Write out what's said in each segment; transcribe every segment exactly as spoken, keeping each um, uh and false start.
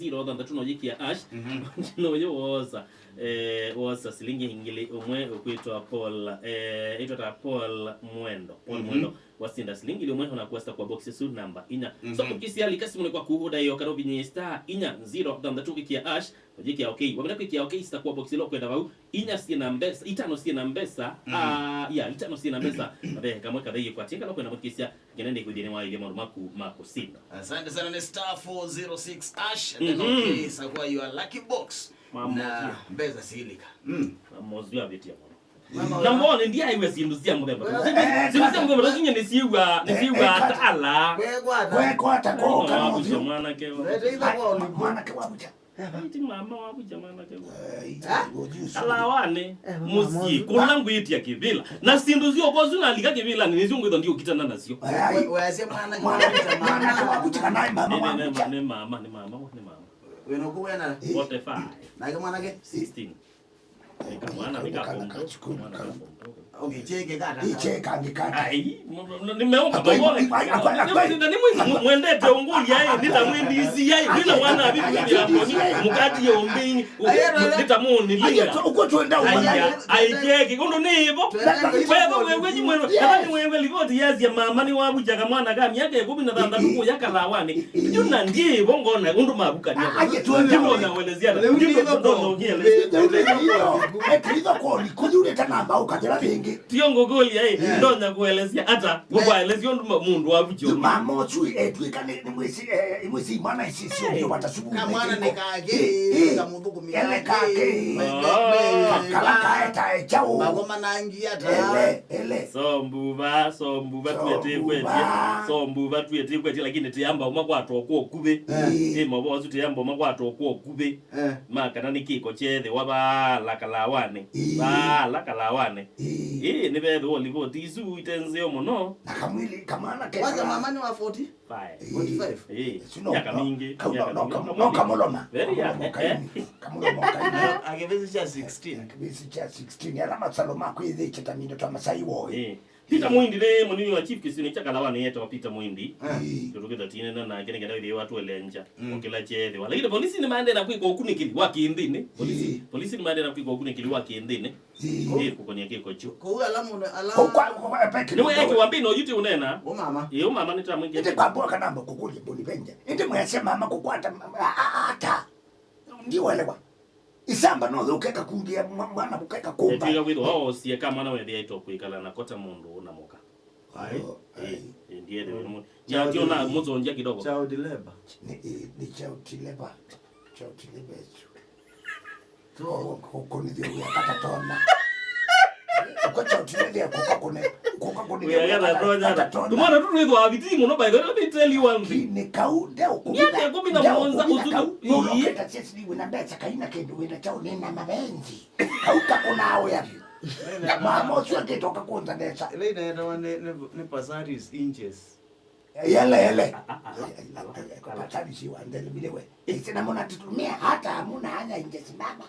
zero thanthatũ na ũyĩkĩa ash. Mhm. Nũyũ wosa, eh, wosa silingi ngili ũmwe ũkwĩtwa Paul, eh, ĩtwa ta Paul Mwendo. Paul Mhm. Mwendo wasinda silingi ngili ũmwe ona kwesta kwa box ĩsu namba inya. So Mhm. mũkĩsya lika simũnĩ kwaku ũdaĩo kana ũvinyĩe star inya zero thanthatũ ũkĩkĩa ash, ũyĩkĩa okay. Wamina kwĩkĩa okay, sita kwa box ĩla ũkwenda vau. Inya syĩ na mbesa, itano syĩ na mbesa. Mhm. Ah, ya, itano syĩ na mbesa. Na ve kamwe kathei kwa tieka la kwenda mũkĩsya. Ngene ndĩkwĩthĩa nĩwaĩlye maũndũ maku ma kũsinda. Asante sana, ni star four zero six hash, and then Mhm. okay, sakwa your lucky box. Mama na Mozia. Mbesa silika. Mm. Mama Mozia avitia mũno. Mama Na wa- mbone ndiaiwe syĩndũ sya mũthemba. Eh, eh, eh, syĩndũ sya mũthemba, syĩndũ nĩsiwa, nĩsiwa eh, eh, tala. Wekwata. Wekwata ko Mama kana wavutia ũthiũ. Mwanake wa- Leta ile kwa ulipo. Mwanake wavutia. Ĩti mama wavutia mwanake wa- Eh, Ah? Ũthiũ ũsu. Kalawane. Eh, mama mũsyĩ, Mozia. Kũla ngwĩtia kĩvĩla. Na syĩndũ syokwa ũsu nalika kĩvĩla, nĩ nĩsyo ngwĩtha ndiũkitana nasyo. Eh, ai. We- weasya mwana Mwana- mwana- mwanake wavutia kana ai mama Nĩ- nĩ- wavutia. Nĩ mama, nĩ mama, nĩ mama. Wĩna ũkũũ wĩana? Forty-five. Nake mwanake? Sixteen. Nĩ kamwana, nĩ kakombo. Mwana kakombo. Okay, cheke kata. Icheka ngikata. Ai, m- m- nimeomba Ai, mabore. Ai, ai, ai, ai. Nĩ- nĩ- nĩ- nĩ- mwendete ũngũlya, eh, nĩ ta mwendisi, eh, nĩ ta mwana avivi ya koni, mukati ya ũmbĩi, nĩ ta mũni. Ai, uko twenda Aya, ai, keki, ũndũ nĩ ĩvo. Twende Wewe, wewe, wewe, nyimweno, Yes. Ata nĩ wewe, livoti yasya mama nĩ wavujaga mwana ka myaka ĩkũmi na thanthatũ kũya Kalawane. Yu na ndiĩ ĩvo ngona ũndũ mavukania. Aye, twende. Ndimona kuelezea. Leo ndio Ndimona kuelezea. Ndio ndio. Eti hizo koni, kujuleta namba ukajira vingi. Tio ngũkũlya ĩ, ndonya kũelesya ata? Ngũkwaelesya ũndũ ma- mũndũ wavukia. Mama ũsu etwĩka nĩ nĩ mwĩsi, eh, mwĩsi mwana isi sio ndio watasubu. Kamwana nĩ kake, kamũthũkũmi ele kake. Kake. Kala kaeta echao. Magomanangia ta. Ele, ele. Sombuva, sombuva tuete kwetie. Sombuva tuete kwetie, lakini tiamba umakwatwa kwa kuve. Eh. Ĩ mavosu tiamba umakwatwa kwa kuve. Eh. Ma kana nĩ kĩko kyeethĩwa vaala Kalawane. Ĩĩ. Vaala Kalawane. Ĩĩ. Ĩĩ, nĩveethĩwa livoti isu ite nzeo mũno. Na kamwili kamwana ke Kwanza kala- mama nĩ wa forty? Five. Ĩĩ. Forty-five. Ĩĩ. Ĩsu no- Myaka no- mingĩ, kau- myaka no- mingĩ. Kamũloma. Very young. Kamũloma kaini. Kamũloma kaini. Akĩvĩsĩ cha sixteen. Akĩvĩsĩ cha sixteen. Ala masalo ma kwĩthĩkya ta mindo ta masai woi. Ĩĩ. Peter Mwindi nĩ mũnini wa chief kĩsionĩ kya Kalawane yetawa Peter Mwindi. Ĩĩ. Tũtũkĩta tinena nake nĩkenda wĩthĩe watũelenja Mm. o kĩla kyeethĩwa. Lakini polisi nĩmaendee na kwĩka ũkunĩkĩli wa kĩnthĩnĩ. Polisi, Ĩĩ. Polisi nĩmaendee na kwĩka ũkunĩkĩli wa kĩnthĩnĩ. Ĩĩ. Ĩĩ, kũkonia kĩko kyo. Kũu ala mũndũ, ala Kũu kwa- kwa- kwa- Nĩwe eki wa mbĩ na ũyu ti ũnena. Ũmama. Ĩĩ, ũmama nĩ ta mwingĩ. Ĩndĩ kwambwa kana mbo kũkũlya mboni venja. Ĩndĩ mwasya mama kũkwata ma- a- a- ata. Ndiwelewa. Isamba no thukeka kulia mwa- mwana kũkeka kũmba. Ĩtwĩka kwĩthwa oosie ka mwana wethĩa ito kwĩkala na kota mũndũ na mũka. Ai, Oh, ai. Ĩĩ, ndiethĩwe nĩ mũ- Child- Ndio na mũzonja kidogo. Child labor. Ni, i- ni child labor. Child labor isu. So, kũnithia wĩa katatona. Kwa child labor kũka kũne, kũka kũnithia wĩa katatona. Tumwana tu twithwa abiti mũno, by the way, let me tell you one thing. Ni kau nde ũkũmina. Myaka ĩkũmi na mũonza ũtuku. Nũloketa sesi wĩna mbeca kaina kĩndũ wĩna chao nĩna mavenzi. Kau kakũnaa wĩa vyũ. Mama ũsu akĩtoka kũnza mbeca. Ĩla ĩnaetawa nĩ, nĩ, nĩ Pasari's inches. Yele, yele. Pasari si wa ndele mile we. Isi na muna tutumia hata hamuna hanya inje simama.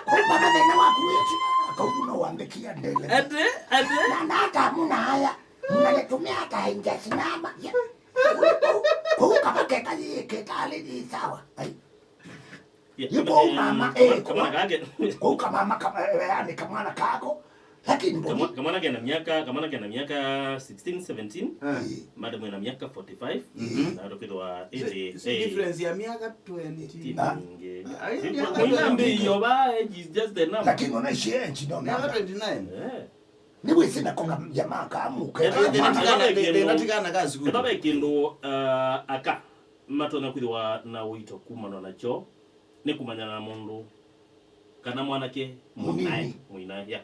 Kumba mathĩna waku wĩtu. Kauku no wambekia ndele. Ate, ate. Na, na hata hamuna haya. Mnanitumia hata inje simama. Kuu kama keka yikitali ni sawa. Ai. Yu kũu mama, eh, kũu kamwana kake. Kũu kamama, kama, eh, yani kamwana kako. Lakini mboni. Kamwana kena miaka, kamwana kena miaka sixteen, seventeen. Eh. Madam ena miaka forty-five. Mhm. Na tukitwa ĩndĩ, si difference ya miaka twenty. Ai, miaka twenty. Age is just the number. Lakini ona ishi age no miaka twenty-nine. Eh. Nĩ wĩsĩ na konga jamaa kaamuka. Ethĩwa ve kĩndũ, ethĩwa ve kĩndũ, uh, aka matonya kwĩthĩwa na ũito kumanwa nakyo, nĩ kũmanyana na mũndũ kana mwanake mũinae, mũinae, yeah.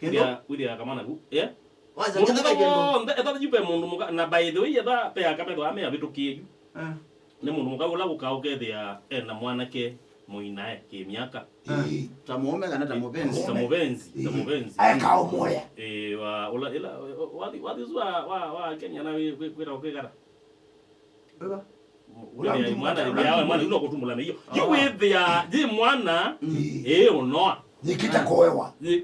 Wĩthĩa, wĩthĩa kamwana ku, yeah. Mũndũ mũka w'onthe, ethĩwa yu ve mũndũ mũka, na by the way, ethĩwa ve aka methĩwa me avĩtũkĩe yu. Nĩ mũndũ mũka ũla ũkaa ũkethĩa ena mwanake mũinae kĩ myaka. Ĩĩ. Ta mũũme kana ta mũvenzi. Ta mũvenzi, ta mũvenzi. Aeka ũmũya. Ĩĩ, wa, ũla, ĩla, wathi, wathi ũsu wa, wa, wa Kenya na wĩ, wĩ, wĩra ũkwĩkara. Wĩva? Mwana, mwana, mwana, yu no kũtumbũla mĩio. Yu wĩthĩa, yĩ mwana, ĩĩ ũnoa. Yĩkĩte kũewa. Yĩ-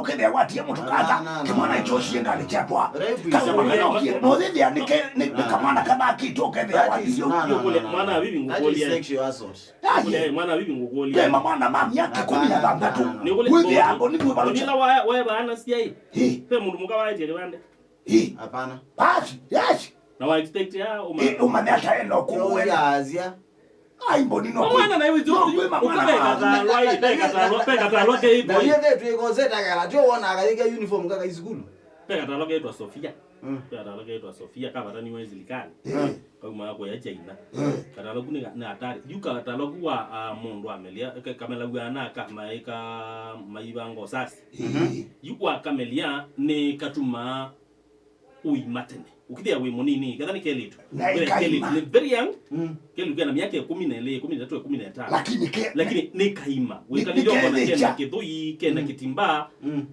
ũkethĩa watie mũtũ kata, kĩmwana icho ciendanĩ kyatwa. Kasema kana ũkie, no thĩthĩa nĩ ke-, nĩ, nĩ kamwana kathakĩtwe ũkethĩa watie. Mwana wa vivi ngũkũlya. Aye. Mwana wa vivi ngũkũlya. Kwĩ mamwana ma myaka ĩkũmi na thanthatũ. Wĩthĩa ando nĩ mwĩvalũkya. Nĩla wae, wae baana siai. Ĩ. Pe mũndũ mũka waetie kĩvande. Ĩ. Hapana. Basi, yes. Na wa expect ya uma. Ĩ, umanya ata ena ũkũũ wene. Azia. Ai, mboni no. Mwana na iwe no, kwĩ mamwana ma. Pekatalwa, pekatalwa, pekatalwa ke ipo. Na yeye tu iko zeta kala tio wona akaika uniform kaka isukulu. Pekatalwa ke twa Sofia. Mm. Pekatalwa ke twa Sofia kavatani wa silikali. Mm. Kauma kwa ya China. Mm. Katalogu ni, ni hatari. Yu katalogu wa, ah, mũndũ amelia, ka-, kamelagu ana ka maika maiva ngosasi. Mhm. Yu kwa kamelia ni katuma ũima tene. Ũkĩthĩa wĩ mũnini, ketha nĩ kelĩtu. Na kelĩtu nĩ very young. Mm. Kelĩtu kena myaka ĩkũmi na ĩlĩ, ĩkũmi na ĩtatũ, ĩkũmi na ĩtano. Lakini ke-, lakini nĩ kaima. Wĩkalile ũkona kena kĩthũi, kena kĩtimba. Mm.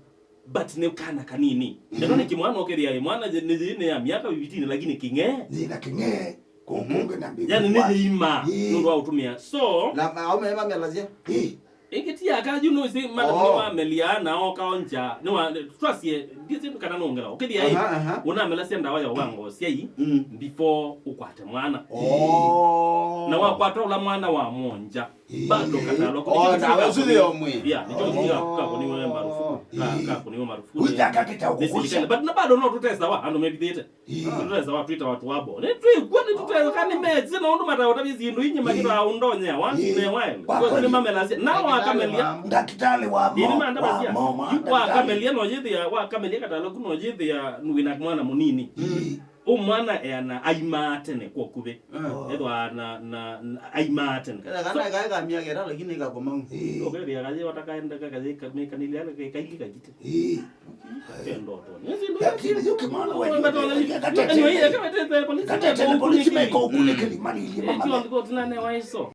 But nĩ kana kanini. Mm. Eno nĩ kĩmwana ũkĩthĩa mwana nĩ, nĩ, nĩ ya myaka fifteen, lakini kĩng'ee. Nĩ na kĩng'ee. Kũngĩ na mbĩngĩ. Yani nĩ yĩima. Ĩĩ. Nũndũ wa ũtũmĩa. So, na aume mamelasya. Ĩĩ. Ĩngĩ ti ya kanyu, no isi madam Oh. nĩwamelia na okaonja. Nĩwa, twasie, ndisi kana nongela. Ũkĩthia ĩ, Aha, aha. ũnamelasya ndawa ya ũwango syai Mm. before ũkwate mwana. Oh. Na wakwata ũla mwana wa monja. Bado katalo Oh, ndawa ũsu nĩ yo mwĩ. Yeah, nĩkyo Oh. kĩya kakũniwe marufuku. Ka, kakũniwe marufuku. Witha kakĩta Nĩ ũkũkũsya. sirikali. But na bado no tũtesawa, andũ mevithĩte. Ĩĩ. Tũtesawa twĩtawa twabo. Nĩ twĩkw'a, nĩ tũtesawa nĩ mezi, na ũndũ mataũtavya syĩndũ inyi makĩta ũndonyea once in a while. Ĩĩ. Because nĩ mamelasya. Na wakamelia. Ndakĩtalĩ wa Ĩĩ, mo-, nĩmandavasya. wa moma, Yu ndakĩtalĩ. Wakamelia no yĩthĩa, wakamelia katalo ku no yĩthĩa wĩna mwana mũnini. Ĩĩ. Ũ mwana eana aimaa tene kwa ũkuvĩ. Ah. Ethwa na, na, na aimaa tene. Kala kana kae ka miaka ĩtano, lakini kakomau. Ĩĩ. Ũkethĩa kaye watakaenda kakaye kamĩkanĩlya kaili kakite. Ĩĩ. Kendo to. Lakini yu kĩmwana wa Katete. Katete. Katete, polisi meko ũkunĩkĩli malilie mama. Ĩkyo ndiko tinane waiso.